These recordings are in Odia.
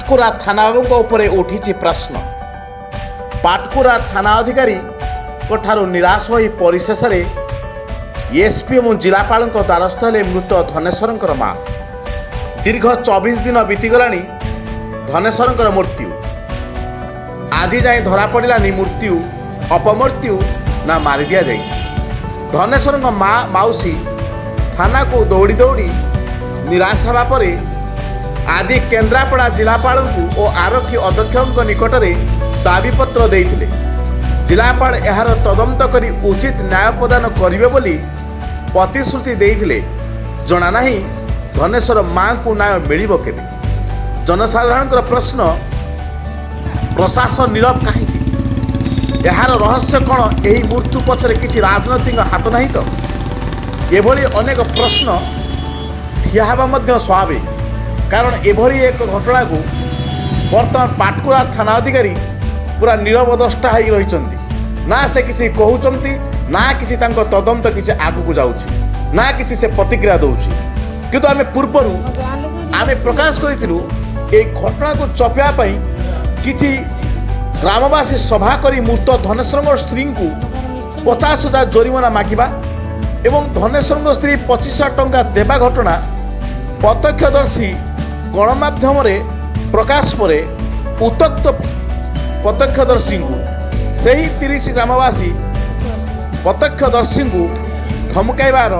ପାଟକୁରା ଥାନାବାବୁଙ୍କ ଉପରେ ଉଠିଛି ପ୍ରଶ୍ନ। ପାଟକୁରା ଥାନା ଅଧିକାରୀଙ୍କ ଠାରୁ ନିରାଶ ହୋଇ ପରିଶେଷରେ ଏସ୍ପି ଏବଂ ଜିଲ୍ଲାପାଳଙ୍କ ଦ୍ୱାରସ୍ଥ ହେଲେ ମୃତ ଧନେଶ୍ୱରଙ୍କର ମା। ଦୀର୍ଘ 24 ଦିନ ବିତିଗଲାଣି ଧନେଶ୍ୱରଙ୍କର ମୃତ୍ୟୁ। ଆଜି ଯାଏଁ ଧରାପଡ଼ିଲାନି ମୃତ୍ୟୁ ଅପମୃତ୍ୟୁ ନା ମାରି ଦିଆଯାଇଛି। ଧନେଶ୍ୱରଙ୍କ ମା ମାଉସୀ ଥାନାକୁ ଦୌଡ଼ି ଦୌଡ଼ି ନିରାଶ ହେବା ପରେ ଆଜି କେନ୍ଦ୍ରାପଡ଼ା ଜିଲ୍ଲାପାଳଙ୍କୁ ଓ ଆରକ୍ଷୀ ଅଧୀକ୍ଷକଙ୍କ ନିକଟରେ ଦାବିପତ୍ର ଦେଇଥିଲେ। ଜିଲ୍ଲାପାଳ ଏହାର ତଦନ୍ତ କରି ଉଚିତ ନ୍ୟାୟ ପ୍ରଦାନ କରିବେ ବୋଲି ପ୍ରତିଶ୍ରୁତି ଦେଇଥିଲେ। ଜଣା ନାହିଁ ଧନେଶ୍ୱର ମାଙ୍କୁ ନ୍ୟାୟ ମିଳିବ କେବେ। ଜନସାଧାରଣଙ୍କର ପ୍ରଶ୍ନ, ପ୍ରଶାସନ ନୀରବ କାହିଁକି? ଏହାର ରହସ୍ୟ କ'ଣ? ଏହି ମୃତ୍ୟୁ ପଛରେ କିଛି ରାଜନୈତିକ ହାତ ନାହିଁ ତ? ଏଭଳି ଅନେକ ପ୍ରଶ୍ନ ଠିଆ ହେବା ମଧ୍ୟ ସ୍ୱାଭାବିକ, କାରଣ ଏଭଳି ଏକ ଘଟଣାକୁ ବର୍ତ୍ତମାନ ପାଟକୁରା ଥାନା ଅଧିକାରୀ ପୁରା ନିରବଦ୍ରଷ୍ଟା ହେଇ ରହିଛନ୍ତି। ନା ସେ କିଛି କହୁଛନ୍ତି, ନା କିଛି ତାଙ୍କ ତଦନ୍ତ କିଛି ଆଗକୁ ଯାଉଛି, ନା କିଛି ସେ ପ୍ରତିକ୍ରିୟା ଦେଉଛି। କିନ୍ତୁ ଆମେ ପୂର୍ବରୁ ଆମେ ପ୍ରକାଶ କରିଥିଲୁ, ଏହି ଘଟଣାକୁ ଚପିବା ପାଇଁ କିଛି ଗ୍ରାମବାସୀ ସଭା କରି ମୃତ ଧନେଶ୍ୱରଙ୍କ ସ୍ତ୍ରୀଙ୍କୁ 50,000 ଜୋରିମାନା ମାଗିବା ଏବଂ ଧନେଶ୍ୱରଙ୍କ ସ୍ତ୍ରୀ 25,000 ଟଙ୍କା ଦେବା ଘଟଣା ପ୍ରତ୍ୟକ୍ଷଦର୍ଶୀ ଗଣମାଧ୍ୟମରେ ପ୍ରକାଶ ପରେ ଉତ୍ତ୍ୟକ୍ତ ପ୍ରତ୍ୟକ୍ଷଦର୍ଶୀଙ୍କୁ ସେହି 30 ଗ୍ରାମବାସୀ ପ୍ରତ୍ୟକ୍ଷଦର୍ଶୀଙ୍କୁ ଧମକାଇବାର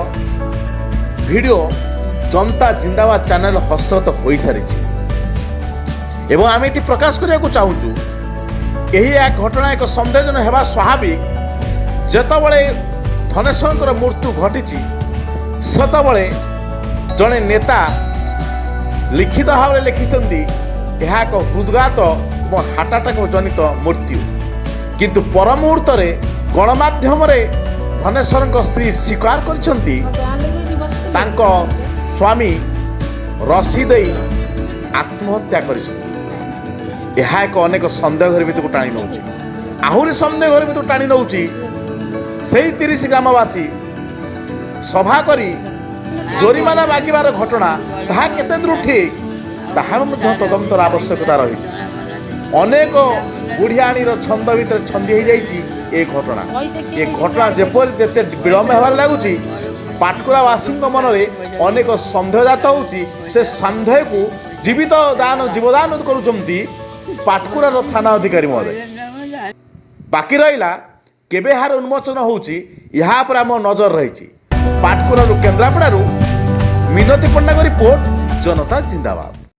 ଭିଡ଼ିଓ ଜନତା ଜିନ୍ଦାବାଦ ଚ୍ୟାନେଲ ହସ୍ତଗତ ହୋଇସାରିଛି। ଏବଂ ଆମେ ଏଠି ପ୍ରକାଶ କରିବାକୁ ଚାହୁଁଛୁ, ଏହି ଏକ ଘଟଣା ଏକ ସନ୍ଦେହଜନକ ହେବା ସ୍ୱାଭାବିକ। ଯେତେବେଳେ ଧନେଶ୍ୱରଙ୍କର ମୃତ୍ୟୁ ଘଟିଛି, ସେତେବେଳେ ଜଣେ ନେତା ଲିଖିତ ଭାବରେ ଲେଖିଛନ୍ତି, ଏହା ଏକ ହୃଦଘାତ ଏବଂ ହାର୍ଟ ଆଟାକ୍ ଜନିତ ମୃତ୍ୟୁ। କିନ୍ତୁ ପର ମୁହୂର୍ତ୍ତରେ ଗଣମାଧ୍ୟମରେ ଧନେଶ୍ୱରଙ୍କ ସ୍ତ୍ରୀ ସ୍ୱୀକାର କରିଛନ୍ତି, ତାଙ୍କ ସ୍ୱାମୀ ରସି ଦେଇ ଆତ୍ମହତ୍ୟା କରିଛନ୍ତି। ଏହା ଏକ ଅନେକ ସନ୍ଦେହ ଘେର ଭିତରକୁ ଟାଣି ନେଉଛି। ଆହୁରି ସନ୍ଦେହ ଘେର ଭିତରକୁ ଟାଣି ନେଉଛି, ସେଇ 30 ଗ୍ରାମବାସୀ ସଭା କରି ଜୋରିମାନା ମାଗିବାର ଘଟଣା, ତାହା କେତେ ଦୂର ଠିକ୍, ତାହାର ମଧ୍ୟ ତଦନ୍ତର ଆବଶ୍ୟକତା ରହିଛି। ଅନେକ ବୁଢ଼ିଆଣୀର ଛନ୍ଦ ଭିତରେ ଛନ୍ଦି ହେଇଯାଇଛି ଏ ଘଟଣା। ଏ ଘଟଣା ଯେପରି ଯେତେ ବିଳମ୍ବ ହେବାରେ ଲାଗୁଛି, ପାଟକୁରାବାସୀଙ୍କ ମନରେ ଅନେକ ସନ୍ଦେହ ଜାତ ହେଉଛି। ସେ ସନ୍ଦେହକୁ ଜୀବିତ ଦାନ ଜୀବଦାନ କରୁଛନ୍ତି ପାଟକୁରାର ଥାନା ଅଧିକାରୀ ମହୋଦୟ। ବାକି ରହିଲା କେବେ ଏହାର ଉନ୍ମୋଚନ ହେଉଛି, ଏହା ଉପରେ ଆମ ନଜର ରହିଛି। ପାଟକୁରାରୁ, କେନ୍ଦ୍ରାପଡ଼ାରୁ ମିନତୀ ପଣ୍ଡାଙ୍କ ରିପୋର୍ଟ, ଜନତା ଜିନ୍ଦାବାଦ।